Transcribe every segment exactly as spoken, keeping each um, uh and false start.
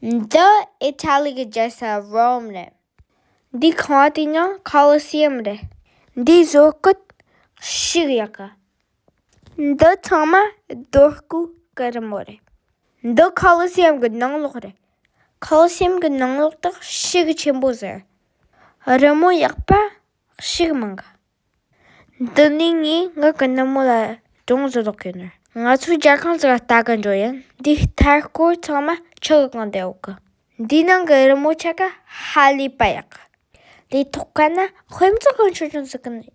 འདི་ཨི་ཊ་ལི་གི་རྒྱལ་ས་རོམ་རེད། འདི་ཁང་པ་དེ་ཡང་ཁོ་ལི་སི་ཡམ་རེད། འདི་བཟོ་བཀོད་ཞིག་ཡག་གི། འདི་ཚང་མ་རྡོ་བརྐོས་གི་རི་མོ་རེད། འདི་ཁོ་ལི་སི་ཡམ་གི་ནང་ལོགས་རེད། ཁོ་ལི་སི་ཡམ་གི་ནང་ལོགས་དག་ཞིག་ཆེན་པོ་ཟེར། རི་མོ་ཡག་པ་ཞིག་མང་གི། འདི་ནས་ངས་ངའི་ནུ་མོ་ལ་སྒྲུང་བཟོ་ལོག་གི་ནོར། ང་ཚོ་རྒྱལ་ཁང་ཟིག་ལ་ལྟ་གི་འགྲོ་ཡིན། འདིའི་མཐའ་སྐོར་ཚང་མ་ཆུ་གིས་གང་བསྡད་ཡོད་གི། འདིའི་ནང་གི་རི་མོ་ཆ་ག་ཧ་ལས་པ་ཡག་གི། འདིའི་ཐོག་ཁ་ན་དཔེ་མཛོད་གི་ཆུང་ཆུང་ཟིག་གི་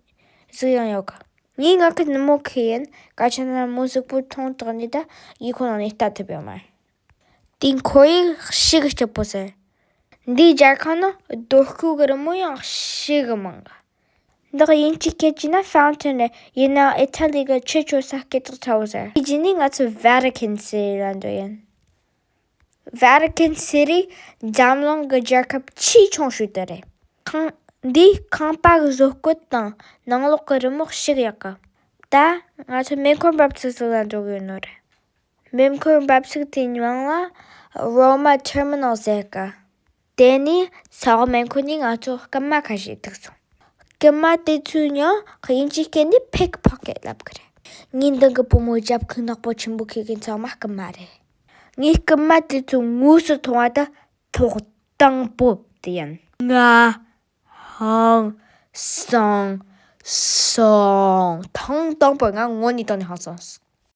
ཟིག་ཡང་ཡོད་གི། ངས་ངའི་ནུ་མོ་ཁེ་ཡིན། སྐད་ཆ་ན་མོ་གཟུགས་པོ་ཐོང་དྲགས་ནས་ད་ཡིག་ཁོ་ནང་ནས་ལྟ་ཐུབ་ཡོད་མ་རེད། དེའི་ཁོར་ཡུག་ཞེ་གི་སྐྱིད་པོ་ཟེར། འདིའི་རྒྱལ་ཁང་ནང་རྡོ་བརྐོས་གི་རི་མོ་ཡང་ཞེ་གི་མང་གི། འདི་དབྱིན་ཇིའི་སྐད་ཀྱི་ན་ཕའུན་ཊན་རེད། ཡིན་ནའང་ཨི་ཊ་ལི་གི་ཆུ་འཁྱོག་ས་སྐད་གྲགས་ཚ་བོ་ཟེར། དེ་རྗེས་ནས་ང་ཚོ་ཝེ་ཊི་ཀན་སི་ཊི་ལ་འགྲོ་ཡིན། ཝེ་ཊི་ཀན་སི་ཊི་འཛམ་གླིང་གི་རྒྱལ་ཁབ་ཆེས་ཆུང་ཤོས་དེ་རེད། ཁང་འདིའི་ཁང་པ་གི་བཟོ་བཀོད་དང་ནང་ལོགས་གི་རི་མོ་ཞེ་གི་ཡག་གི། ད་ང་ཚོ་མེ་འཁོར་འབབ་ཚིགས་ཟིག་ལ་འགྲོ་གི་ཡོད་ནོ་རེད། མེ་འཁོར་འབབ་ཚིགས་དེའི་མིང་ལ་རོ་མ་ཊར་མི་ནལ་ཟེར་གི། དེ་ནས་ས་འོག་མེ་འཁོར་ནས་ང་ཚོ་རྐུན་མ་ཁ་ཤས་ཐུག་སོང་། རྐུན་མ་དེ་ཚོའི་མིང་དབྱིན་ཇིའི་སྐད་ནས་པིག་པོ་ཀེཊ་ལབ་གི་རེད། ངའི་མདུན་གི་བུ་མོ་རྒྱབ་ཁུག་ནག་པོ་ཆེན་པོ་ཁྱེར་མཁན་ཚང་མ་རྐུན་མ་རེད། ངས་རྐུན་མ་དེ་ཚོ་དངོས་སུ་མཐོང་བ་ད་ཐོག་དང་པོ་དེ་ཡིན། ང་ཧང་སངས་སོང་། ཐེངས་དང་པོ་ང་དངོས་གནས་དྲང་གནས་ཧང་སངས་